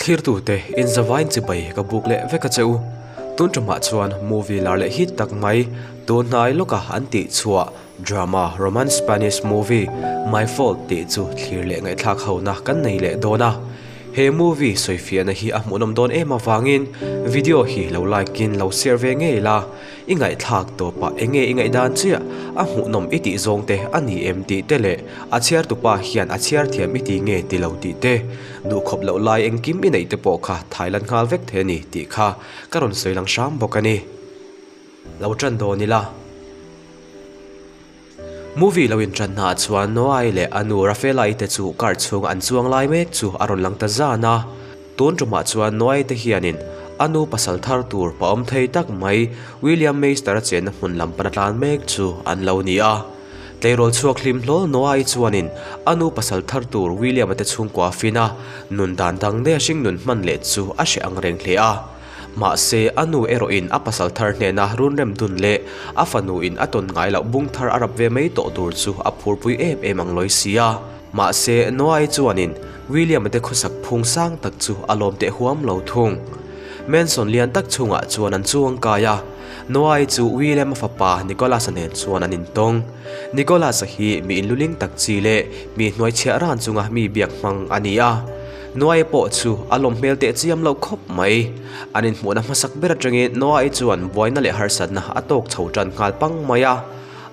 Thlirtute inzavain chibai ka buk leh vek a che u. Tun tumah chuan movie lar leh hit tak mai tun hnai lawka an tih chhuah drama romance Spanish movie My Fault tih chu thlir leh ngaihthlak hona kan nei leh dawn a. He movie sawifiahna hi a hmuhnawm dawn em avangin video hi lo like in lo share ve ngei la. I ngaihthlak tawpah enge i ngaihdan chiah a hmuhnawm i tih zawng te a ni em tih te leh a chhiar tupa hian a chhiar thiam i ti nge ti lo tih te, duhkhawp loh lai engkim i neih te pawh kha Thailand nghal vek thei a ni tih kha ka rawn sawi lang hram bawk a ni. Lo tan dawn ila. Movie lo inṭan hnaah chuan Noah-i leh a nu Rafaela-i te chu car chhung an chuang lai mek chu a rawn lang ta zan a. Tun ṭumah chuan Noah-i te hianin a nu pasal thar tur pa awm thei tak mai William Meister-a chenna hmun lam pana tlan mek chu an lo ni a. Tleirawl chhuak hlim hlawl Noah-i chuanin a nu pasal thar tur William-a te chhungkua fin a, nun dan dang daih a hringnun hman leh chu a hreh ang reng hle a. Mahse, a nu erawhin a pasal thar hnena run rem dun leh a fanuin a tawn ngai loh bung thar a rap ve mai tawh tur chu a phurpui em em ang lawi si a. Mahse, Noah-i chuanin William-a te khawsak phung sang tak chu a lawm teh huam lo thung. Mansion lian tak chhungah chuan an chuang kai a, Noah-i chu William-a fapa Nicholas-a nen chuan an intawng. Nicholas-a hi mi inluling tak chi leh mi hnuaichhiah ran chunga mi biak hmang a ni a. Noah-i pawh chu a lawm hmel teh chiam lo khawp mai. An inhmuhna hmasak ber atangin Noah-i chuan buaina leh harsatna a tawk chho tan nghal pang mai a.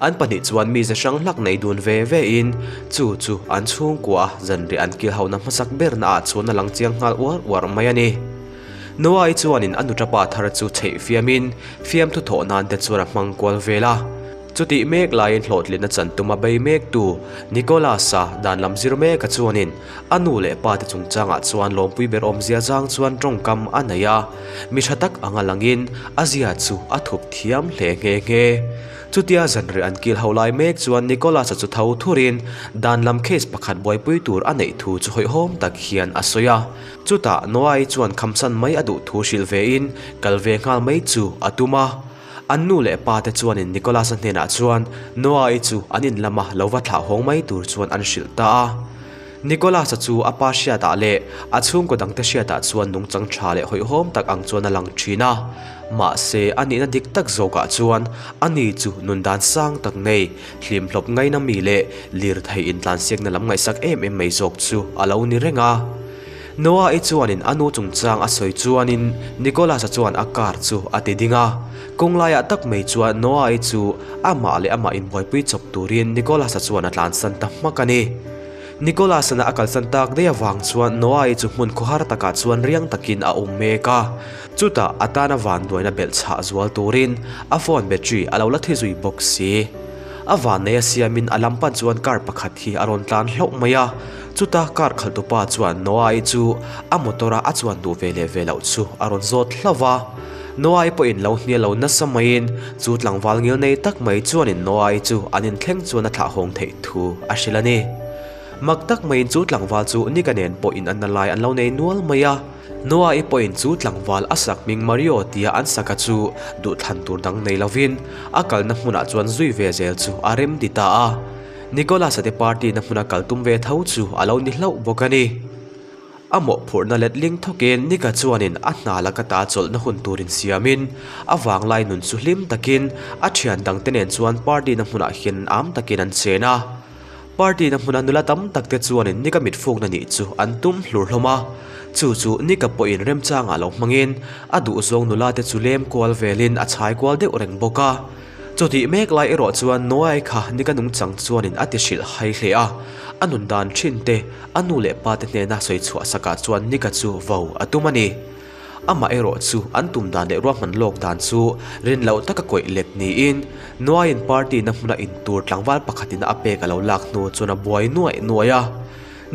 An pahnih chuan mize hrang hlak nei dun ve ve in chu chu an chhungkua zanriah an kil hona hmasak berna ah chuan a lang chiang nghal uar uar mai a ni. Noah-i chuanin a nuṭapa thar chu chheih fiamin fiamthu thawh nan te chuan a hmang kual vel a. Chutih mek laiin hlawhtlinna chan tuma bei mektu Nicholas-a dan lam zir meka chuanin A nu leh pa te chungchangah chuan lawmpui ber awmzia zang chuan tawngkam a nei a, mi tha tak anga langin a zia chu a thup thiam hle nghe nghe. Chutia zanriah an kil ho lai mek chuan Nicholas-a chu tho thurin dan lam case pakhat buaipui tur a neih thu chu hawihhawm tak hian a sawi a. Chutah Noah-i chuan khamsan mai a duh thu hrilh vein kal ve nghal mai chu a tum a. An nu leh pa te chuanin Nicholas-a hnenah chuan Noah-i chu an in lama lo va thlah hawng mai tur chuan an hrilh ta a. Nicholas-a chu a pa hriatah leh a chhungkaw dangte hriatah chuan nungchang tha leh hawihhawm tak ang chuan a lang thin a. Mahse, a nihna dik tak zawkah chuan ani chu nun dan sang tak nei, hlimhlawp ngaina mi leh lirthei intlansiakna lam ngaihsak em em mai zawk chu a lo ni reng a. Noah-i chuanin a nu chungchang a sawi chuanin Nicholas-a chuan a car chu a ti ding a. Kawng laiah tak mai chuan Noah-i chu amah leh amah inbuaipui chawp turin Nicholas-a chuan a tlansan ta hmak a ni. Nicholas-ana a kalsan tak daih avang chuan Noah-i chu hmun khawhar takah chuan riang takin a awm mek a. Chutah a tana vanduaina belh chhah zual turin a phone battery a lo la thi zui bawk si. A vannei a siamin a lam pan chuan car pakhat hi a rawn tlan hlauh mai a. Chuta car khalhtupa chuan Noah-i chu a motor-a a chuan duh ve leh ve loh chu a rawn zawt hlauh va. Noah-i pawhin lo hnial lo nasa maiin chu tlangval ngil nei tak mai chuanin Noah-i chu an inthleng chuan a thlah hawng theih thu a hrilh a ni. Mak tak maiin chu tlangval chu Nika nen pawh in an na lai an lo nei nual mai a. Noah-i pawhin chu tlangval a sak hming Mario tia an saka chu duhthlan tur dang nei lovin a kalna hmunah chuan zui ve zel chu a rem ti ta a. Nicholas-a te party na hmuna kal tum ve tho chu a lo ni hlauh bawk a ni. A mawhphurhna letling thawkin Nika chuanin a hna laka ta chawlhna hun turin siamin a vanglai nun chu hlim takin a thian dangte nen chuan party na hmunah hian am takin an chen a. Party na hmuna nula tam tak te chuanin Nika mitfukna nih chu an tum hlur hlawm a. Chu chu Nika pawhin remchangah lo hmangin a duhzawng nula te chu lem kual velin a chhai kual deuh reng bawk a. Chutih mek lai erawh chuan Noah-i kha nika nungchang chuanin a ti hrilh hai hle a, a nun dan thin te, a nu leh pa te hnena sawi chhuah sakah chuan nika chu vo a tum a ni. Amah erawh chu an tum dan leh ruahman lawk dan chu rin loh taka kawih let niin Noah-in party na hmuna in tur tlangval pakhatin a pek a lo lak hnu chuan a buai nuaih nuaih a.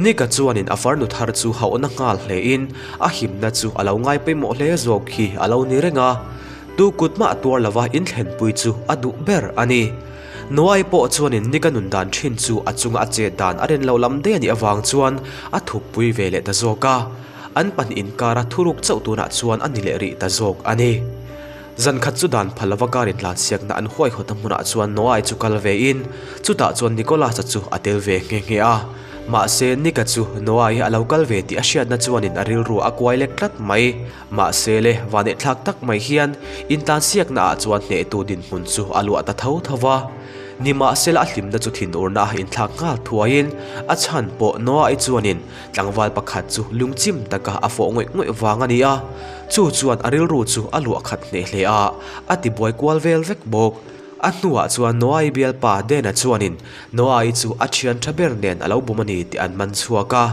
Nika chuanin a farnu thar chu hauhna nghal hlein a himna chu a lo ngai pawimawh hle zawk hi a lo ni reng a. Tu kut mah tuar lova inthlenpui chu a duh ber a ni. Noah-i pawh chuanin Nika nun dan thin chu a chunga a chet dan a rin lo lam daih a nih avang chuan a thuppui ve leh ta zawk a. An pahnih inkara thuruk chauh tunah chuan a ni leh rih ta zawk a ni. Zan khat chu dan phal lova car intlansiakna an huaihawtna hmunah chuan Noah-i chu kal vein chutah chuan Nicholas-a chu a tel ve nghe nghe a. Mahse, Nick-a chu Noah-i a lo kal ve tih a hriatna chuanin a rilru a kuai lek tlat mai. Mahse le, vanehthlak tak mai hian intlansiakna ah chuan hnehtu dinhmun chu a luah ta tho tho va. Nimahsela a hlimna chu thinurna a inthlak nghal thuaiin a chhan pawh Noah-i chuanin tlangval pakhat chu lungchim taka a fawh ngawih ngawih vang a ni a. Chu chuan a rilru chu a luah khat hneh hle a, a tibuai kual vel vek bawk. A hnuah chuan Noah-i bialpa Dana chuanin Noah-i chu a thian tha ber nen a lo bum a ni tih an man chhuak a.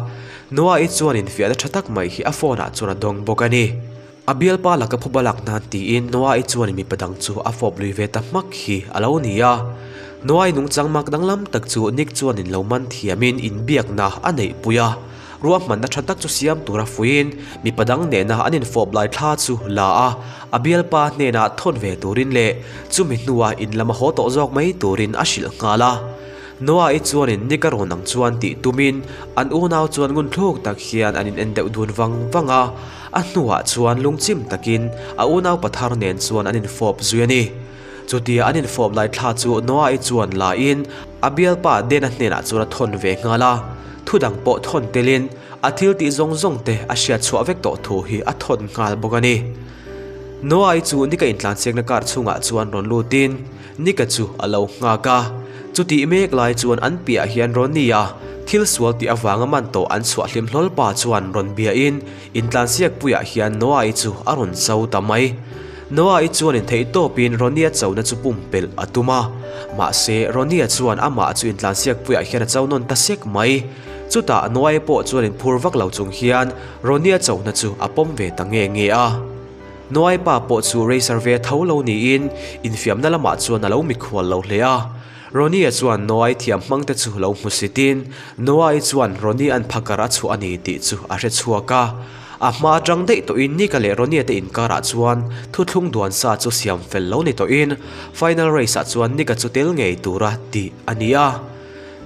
Noah-i chuanin fiahna tha tak mai hi a phone ah chuan a dawng bawk a ni. A bialpa laka phuba lak nan tiin Noah-i chuanin mipa dang chu a fawp lui ve ta hmak hi a lo ni a. Noah-i nungchang mak danglam tak chu Nick chuanin lo man thiamin inbiakna a neihpui a. Ruahmanna tha tak chu siam tura fuiin mipa dang nena an infawp lai thla chu la a, a bialpa hnenah thawn ve turin leh chumi hnua in lama haw tawh zawk mai turin a hrilh nghal a. Noah-i chuanin ni ka rawn ang chuan tih tumin an unau chuan ngun thluk tak hian an in en deuh dun vang vang a, a hnuah chuan lungchim takin a unau pathar nen chuan an infawp zui a ni. Chutia an infawp lai thla chu Noah-i chuan la in a bialpa Dena hnenah chuan a thawn ve nghal a, thu dang pawh thawn telin a thil tih zawng zawng te a hriat chhuah vek tawh thu hi a thawn nghal bawk a ni. Noah-i chu Nika intlansiakna car chhungah chuan rawn lutin Nika chu a lo nghak a, chutih mek lai chuan an piah hian Ronnie-a thil sual tih avanga man tawh an chhuah hlim hlawl pa chuan rawn biahin Intlansiak puiah hian Noah-i chu a rawn cho ta mai. Noah-i chuan intheih tawpin Ronnie-a chona chu pumpelh a tum a. Mahse, Ronnie-a chuan amah chu intlansiak puiah hian a cho nawn ta sek mai. Chutah Noah-i pawh chuan inphur vak lo chung hian Ronnie-a chona chu a pawm ve ta nge nge a. Noah-i pa pawh chu racer ve tho lo niin infiamna lamah chuan a lo mikhual lo hle a. Ronnie-a chuan Noah-i thiam hmangte chu lo hmu sitin, Noah-i chuan Ronnie-a'n phakar a chhuah a ni tih chu a hre chhuak a. A hma atang daih tawhin Nika leh Ronnie-a te inkarah chuan thuthlung duan sa chu siam fel lo ni tawhin final race-ah chuan Nika chu tel ngei tura tih a ni a.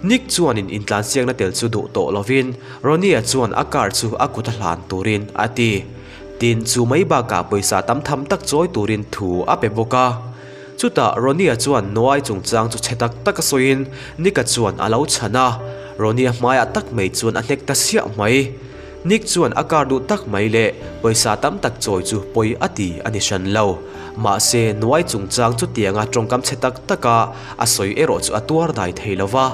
Nick chuanin intlansiakna tel chu duh tawh lovin Ronnie-a chuan a car chu a kut a hlan turin a ti. Tin, chu mai bakah pawisa tam tham tak chawi turin thu a pe bawk a. Chutah Ronnie-a chuan Noah-i chungchang chu chhe tak tak a sawiin Nick-a chuan a lo chhan a, Ronnie-a hmaiah tak mai chuan a hnek ta siah mai. Nick chuan a car duh tak mai leh pawisa tam tak chawi chu pawi a ti a ni hran lo. Mahse, Noah-i chungchang chutianga tawngkam chhe tak taka a sawi erawh chu a tuar dai thei lo va.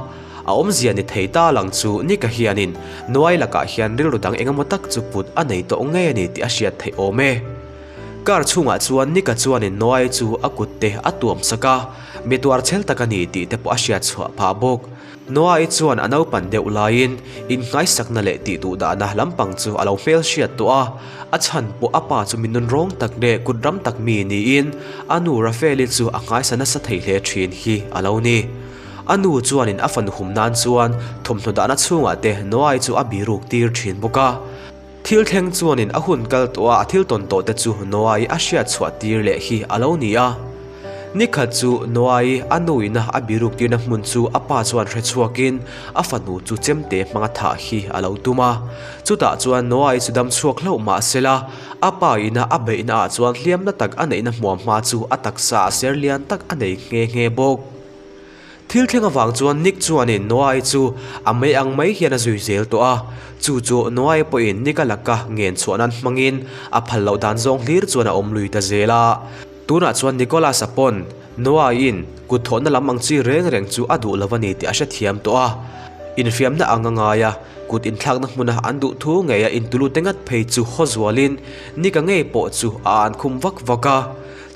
A awmzia ni thei ta lang chu Nick-a hianin Noah-i lakah hian rilru dang engemaw tak chu put a nei tawh ngei a ni tih a hriat theih awm e. Car chhungah chuan Nika chuanin Noah-i chu a kut te a tuam sak a, mi tuar chhel tak a ni tih te pawh a hriat chhuah phah bawk. Noah-i chuan a naupan deuh laiin inngaisakna leh tih duh dahna lampang chu a lo hmel hriat tawh a, a chhan pawh a pa chu mi nunrawng tak leh kut ram tak mi niin a nu Rafael-i chu a nghaisa nasa thei hle thin hi a lo ni. A nu chuanin a fanu hum nan chuan thawmhnaw dahna chhungah te Noah-i chu a biruk tir thin bawk a. Thil thleng chuanin a hun kal tawh a, a thil tawn tawh te chu Noah-i a hriat chhuah tir leh hi a lo ni a. Nikhat chu Noah-i a nuina a biruk tirna hmun chu a pa chuan hre chhuakin a fanu chu chemte hmanga thah hi a lo tum a. Chutah chuan Noah-i chu dam chhuak hlauh mah sela, a pa ina a beihna ah chuan hliamna tak a neihna hmuam hma chu a taksa a ser lian tak a nei nghe nghe bawk. Thil thleng avang chuan Nick chuanin Noah-i chu a mei ang mai hian a zui zel tawh a, chu chu Noah-i pawhin Nick-a laka ngen chhuah nan hmangin a phal loh dan zawng hlir chuan a awm lui ta zel a. Tunah chuan Nicholas-a pawn Noah-i'n kut thawhna lam ang chi reng reng chu a duh lo a ni tih a hrethiam tawh a, infiamna ang a ngai a, kut inthlakna hmuna an duh thu ngeia intulute ngat phei chu haw zualin Nick-a ngei pawh chu a an khum vak vak a.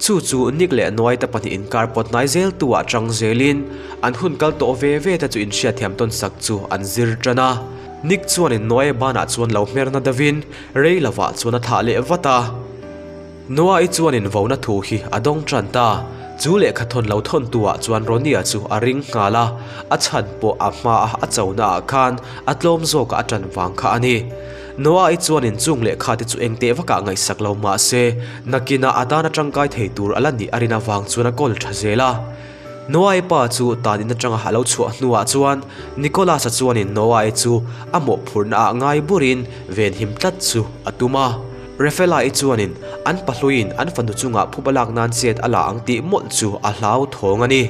Chu chu Nick leh Noah te pahnih inkar pawt hnai zel tu ah chang zelin an hun kal tawh ve ve te chu inhriatthiam tawn sak chu an zir tan a. Nick chuanin Noah banah chuan lo hmer na deuhin rei lovah chuan a thlah leh vat a. Noah-i chuanin vona thu hi a dawng tan ta. Chu lehkha thawn lo thawn tu ah chuan Ronnie-a chu a ring nghal a, a chhan pawh a hma a a chona ah khan a tlawm zawk a a tan vang kha a ni. Noah-i chuan inchung lehkha te chu engteh vakah ngaihsak lo mah se, nakinah a tan a tangkai thei tur a la nih a rin avang chuan a kawl tha zel a. Noah-i pa chu tan in atanga a lo chhuah hnuah chuan Nicholas-a chuanin Noah-i chu a mawhphurhna ah ngai burin venhim tlat chu a tum a. Rafaela-i chuanin an pahluiin an fanu chungah phuba lak nan chet a la ang tih mawlh chu a hlauthawng a ni.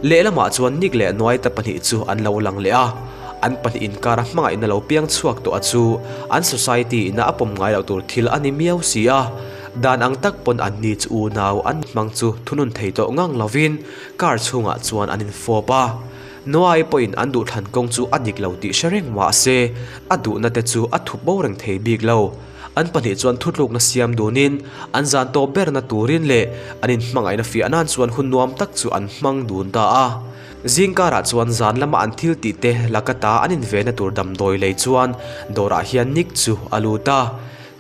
Lehlamah chuan Nick leh Noah-i te pahnih chu an lo lang leh a. An pahnih inkara hmangaihna lo piang chhuak tawh a chu an society ina a pawm ngai loh tur thil a ni miau si a. Dan ang tak pawn an ni chu unau an hmang chu thunun thei tawh ngang lovin car chhungah chuan an infawp a. Noah-i pawhin an duhthlan kawng chu a dik lo tih hre reng mah se a duhna te chu a thup bo reng thei bik lo. An pahnih chuan thutlukna siam dunin an zan tawp berna turin leh an inhmangaihna fiah nan chuan hun nuam tak chu an hmang dun ta a. Zingkarah chuan zan lama an thil tih te laka ta an invenna tur damdawi lei chuan dawrah hian Nick chu a lut a.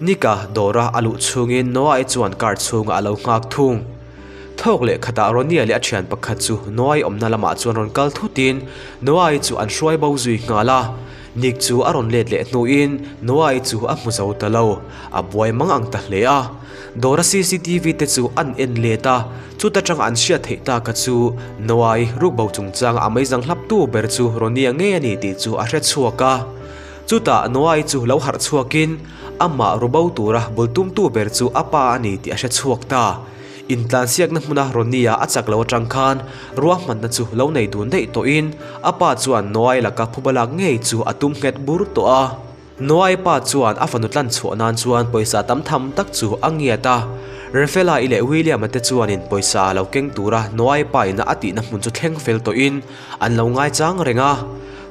Nick-a dawra a luh chhungin Noah-i chuan car chhungah a lo nghak thung. Thawk leh khatah Ronnie leh a thian pakhat chu Noah-i awmna lamah chuan rawn kal thutin Noah-i chu an hruai bo zui nghal a. Nick chu a rawn let leh hnuin Noah-i chu a hmu zo ta lo, a buai mang ang ta hle a. Dawra cctv te chu an en let a, chuta tanga an hriat theih taka chu Noah-i rukbo chungchanga a meizang hlaptu ber chu Ronnie-a ngei a ni tih chu a hre chhuak a. Chutah Noah-i chu lo harh chhuakin amah rubo tura bul tumtu ber chu a pa a ni tih a hre chhuak ta. Intlansiakna hmuna Ronnie-a a chak lo atang khan ruahmanna chu lo nei dun daih tawhin a pa chuan Noah-i laka phuba lak ngei chu a tum nghet bur tawh a. Noah-i pa chuan a fanu tlan chhuah nan chuan pawisa tam tham tak chu a ngiat a. Rafaela-i leh William-a te chuanin pawisa lo keng tura Noah-i pa ina a tihna hmun chu thleng fel tawhin an lo ngaichang reng a.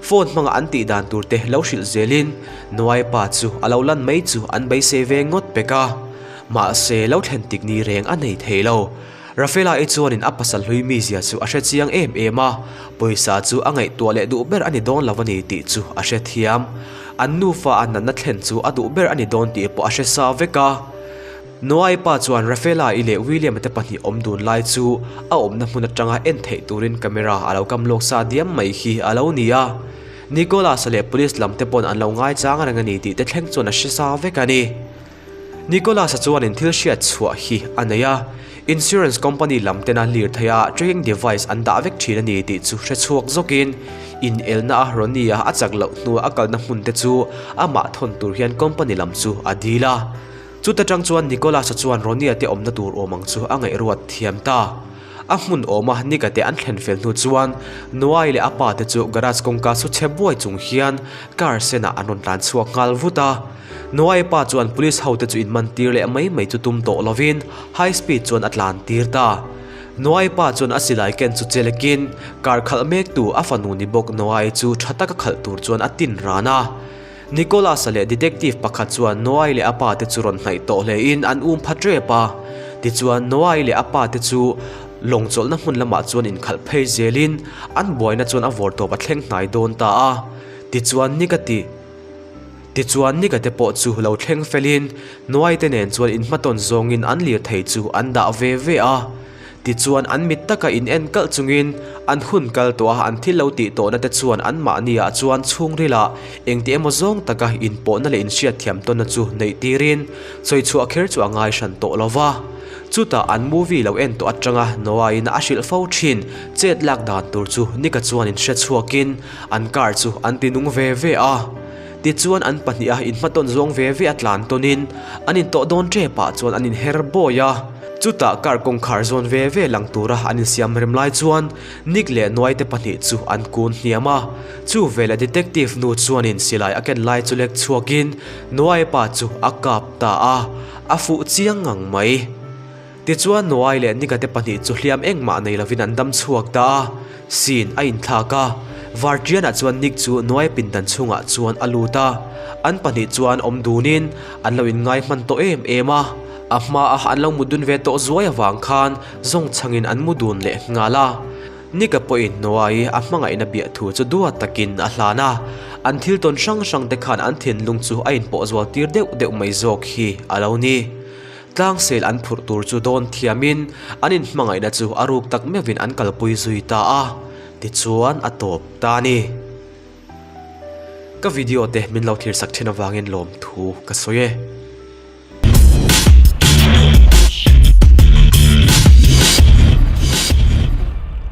Phone hmanga an tih dan tur te lo hrilh zelin Noah-i pa chu a lo lan mai chu an beisei ve ngawt pek a. Mahse, lo thlen tik ni reng a nei thei lo. Rafaela-i chuanin a pasal hlui mizia chu a hre chiang em em a, pawisa chu a ngaihtuah leh duh ber a ni dawn lo a ni tih chu a hre thiam. An nufa a natna thlen chu a duh ber a ni dawn tih pawh a hre sa vek a. Noah-i pa chuan Rafaela-i leh William-a te pahnih awm dun lai chu a awmna hmun atanga en theih turin camera a lo kam lawk sa diam mai hi a lo ni a. Nicholas-a leh police lam te pawn an lo ngaichang reng a ni tih te thleng chuan a hre sa vek a ni. Nicholas-a chuanin thil hriat chhuah hi a nei a, insurance company lam tena lirthei a tracking device an dah vek thin a ni tih chu hre chhuak zawkin inelna a Ronnie-a a chak loh hnua a kalna hmun te chu amah thawn tur hian company lam chu a dil a. Chuta tang chuan Nicholas-a chuan Ronnie-a te awmna tur awm ang chu a ngaihruat thiam ta. A hmun awma Nick-a te an thlen fel hnu chuan Noah-i leh a pa te chu garage kawngka su chhe buai chung hian car senah an rawn tlan chhuak nghal vut a. Noah-i pa chuan police ho te chu inman tir leh mai mai chu tum tawh lovin high speed chuan a tlan tir ta. Noah-i pa chuan a silai ken chu chelekin car khalh mek tu a fanu ni bawk Noah-i chu tha taka khalh tur chuan a tin ran a. Nicholas-a leh detective pakhat chuan Noah-i leh a pa te chu rawn hnaih tawh hlein an um pha tep a. Tichuan Noah-i leh a pa te chu lawng chawlhna hmun lamah chuan inkhalh phei zelin an buaina chuan a vawrtawp a thleng hnai dawn ta a. Tichuan ni ka ti. Tichuan ni ka te pawh chu lo thleng felin Noah-i te nen chuan inhmatawn zawngin an lirthei chu an dah ve ve a. Tichuan an mit taka in en kalh chungin an hun kal tawh a, an thil lo tih tawhna te chuan anmahni ah chuan chhungrilah engti emaw zawng taka inpawhna leh inhriatthiam tawnna chu neih tirin sawi chhuah kher chu a ngai hran tawh lo va. Chutah an movie lo en tawh atanga Noah-in a hrilh fo thin chet lak dan tur chu Nick-a chuan in hre chhuakin an car chu an ti nung ve ve a. Tichuan an pahniha inhmatawn zawng ve ve a tlan tawnin an intawh dawn tepah chuan an inher bawi a. Chutah car kawngkhar zawn ve ve lang tura an insiam rem lai chuan Nick leh Nuai te pahnih chu an kun hniam a. Chu veleh detective nu chuanin silai a ken lai chu lek chhuakin Nuai pa chu a kap ta a, a fuh chiang ngang mai. Tichuan Nuai leh Nick-a te pahnih chu hliam engmah nei lovin an dam chhuak ta a, scene a inthlak a. Vartianah chuan Nick chu Nuai pindan chhungah chuan a lut a, an pahnih chuan awm dunin an lo inngai hman tawh em em a. A hmaa an lo mut dun ve tawh zuai avang khan zawng chhangin an mu dun leh nghal a. Nika pawhin Noah-i a hmangaihna biah thu chu duat takin a hlan a, an thil tawn hrang hrang te khan an thinlung chu a inpawh zual tir deuh deuh mai zawk hi a lo ni. Tlangsel an phurh tur chu dawn thiamin an inhmangaihna chu a ruk tak meuhin an kalpui zui ta a, tichuan a tawp ta a ni. Ka video te min lo thlir sak thin avangin lawmthu ka sawi e.